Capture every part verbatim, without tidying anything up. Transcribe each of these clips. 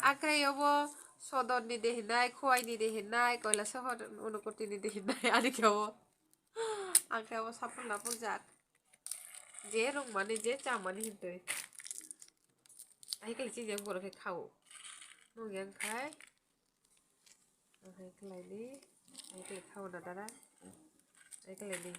Ang khe obo Sodor ni de hinai, Khowai ni de hinai, Koilasohor Unakoti ni de hinai, ani khe obo. Ang khe obo sapul napul jak. Je rwngmani, je chamani hintwi. Ai khe chini yang borok khe khao. Nung yang khai. Ang hai khlai di. Ai khlai khao na dara. Ai khlai di.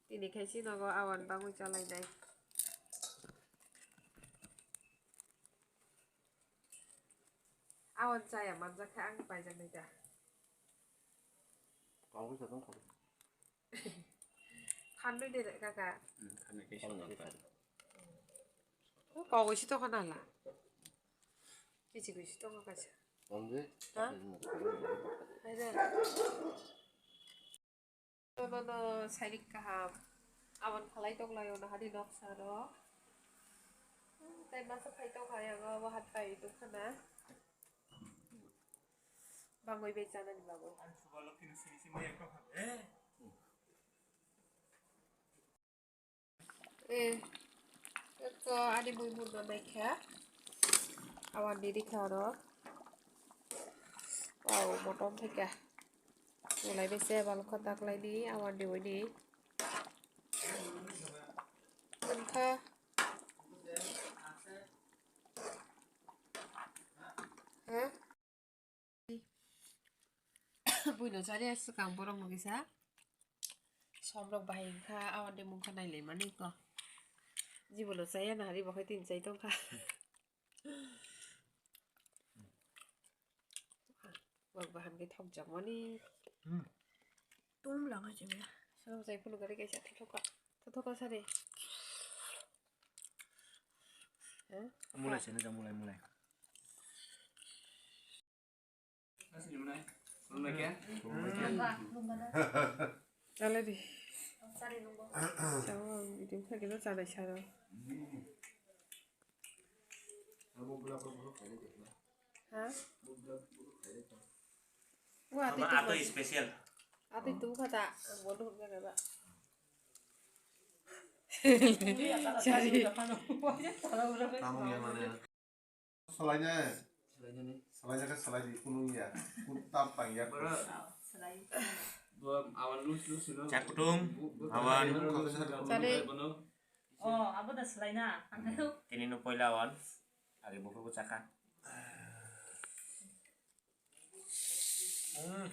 Tini khai si nogo awan bangwi chalai nai. Awan chaya manjak khe ang paijak nai da. Kangwi sa tong kha. Khanwi de kaka. Hmm, khanwi khe sa tong kha. O kogwi si tong kha nala. Kichi gwi si tong kha kaisa. Tong de. Ha? Hai de. Mano sairik kaham. Awan khalai tong lai ono hadi noksa rok. Tei masa phai tong hai ang o wahat pai tong khana. Bangwi bai chanani bagwi. Eh, to ani bui murna naikha. Awan di rikha oro. Wow, motom thaikha. Nulai bese balokho taklaini awan di uni. Wngkha. Ha? Buino chari aswkang borok no kisa. Somrok bahai wngkha, awan de mungkha nailaimani ko. Jibono chaya na hari bo khai tin chai tongkha. Wak bahan khe thokjakmani. Hmm. Tum langa chimya. Sono jai phunu gari kaisa thothoka. Thothoka sari. Eh? Mulai sini jang mulai, mulai. Chala di. Chao, idim kha kisa chalai saro. Ha? Wa, ati tu special. Ati tu kha ta, ang bondo hon kha ba. Sorry. Salaina. Salaina khe salai di, kunu ya. Kunu tap pang ya. Chak kutung, awan. Chale. Oh, abo da salaina. Tini no poila awan. Agi bukur ko chakha. Hmm.